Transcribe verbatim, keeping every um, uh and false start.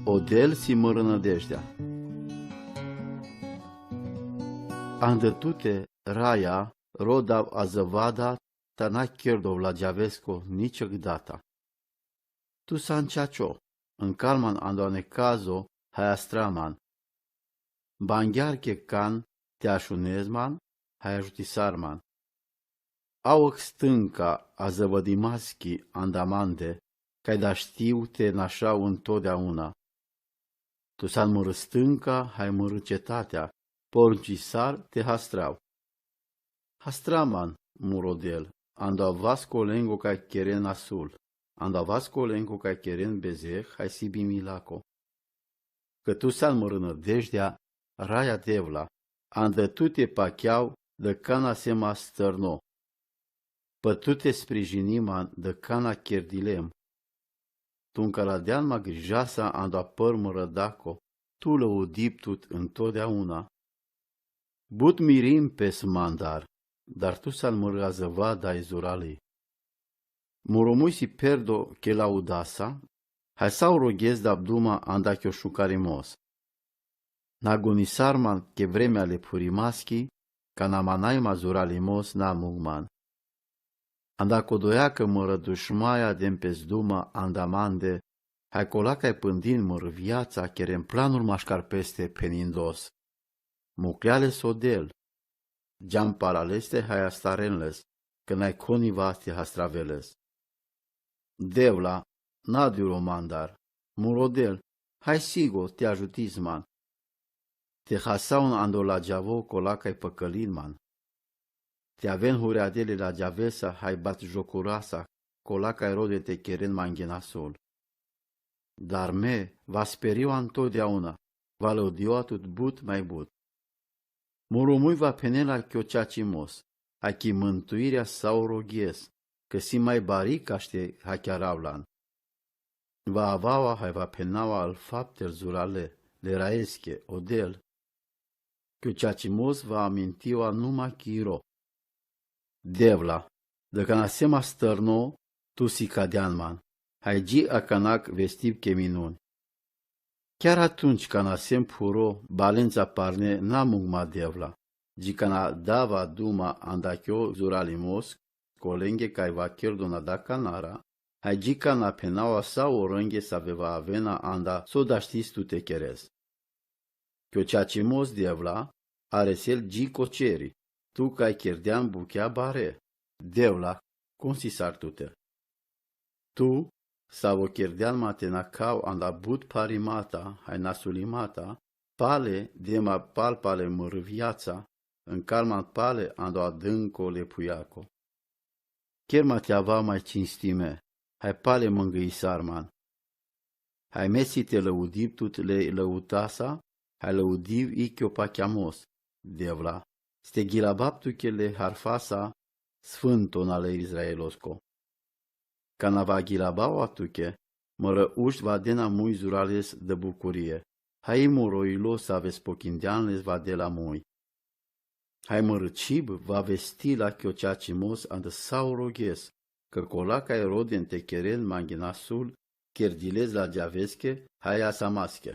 Odel si mărã nãdejdea. Andã tute raia rodav azăvada ta na kerdov ladjavesko ničhigdata. Tu san čačo, nkal man ando anekazo, haj astra man. Bangjar ke kan te ašunez man, haj ažutisar man. Avk stãnka azăvadimaski anda mande, kaj da štiu te našav ntodeauna. Tu san mrstãnka, haj mrčetatea, pornčisar te hastrav. Hastra man, muro del, ando avaskolengo kaj keren asul, ando avaskolengo kaj keren bezeh, haj sibimi lako. Kã tu san mrã nãdejdea, raja Devla, andã tute pakjav, dã kana sem astãrno. Pr tute sprijini man, dã kana kerdilem. Tu nkaradean ma grijasa ando apr mrã dako, tu lăudib tut ntodeauna. But mirim pes mandar, dar tu san mrã azăvada i zurali. Muro muj si perdo ke laudasa, haj saurogjes dab duma anda kjo šukarimos. Nagonisar man ke vremea lephurimaski, kana ma naj ma zuralimos namuk man. Anda kodoja kã mrã dušmaja den pes duma anda mande, haj kola kaj pãndin mrvijaca keren planul maškar peste phenindos. Mukljale so del. Džam pala leste haj astaren les, kã naj koniva te hastravel les. Devla, nadiro mandar, muro del, haj sigo te ažutis man. Te hasaun ando ladjavo kola kaj pãkãlin man. Te aven hureadele ladjavesa haj batžokurasa kola kaj roden te keren manginasul. Dar me, vasperiva ntodeauna, va lăudiva tut but maj but. Muro muj va phenela kjo čačimos, haj ki mãntuirea saurogjes, kã si maj bari kašti hakjaravlan. Va avava haj va phenava al fapter zurale, le raeske, odel. Kjo čačimos va amintiva numa kiro. Devla, dã kana sem astãrno, tu si kadean man, haj dži akanak vestib ke minun. Kjar atunjka kana sem phuro, balenca parne namuk ma Devla, dži kana dava duma anda kjo zuralimos, kolenge kaj va kerdona da kanara, haj dži kana phenava sa o rãnge save va avena anda so daštis tu te keres. Kjo čačimos Devla, aresel dži ko čeri, tu kaj kerdean bukja bare, Devla, konsisar tute. Tu, savo kerdean ma te nakhav anda but pharimata, haj nasulimata, pale, dema pal pale mrvijaca, nkal man pale ando adãnko lephujako. Ker ma te avav maj činstime, haj pale mãngãisar man. Haj me si te lăudib tut le lăutasa, haj lăudiv i kjo pakjamos, Devla, s te gilabab tuke le harfasa, Sfãntona le Izraelosko. Kana va gilabava tuke, mrã ušt va dena muj zurales dã bukurie, haj i muro ilo save spokindean les va dela muj. Haj mrã čhib va vestila kjo čačimos anda saurogjes, kã kola kaj roden te keren manginasul, kerdiles ladjaveske, haj asamaske.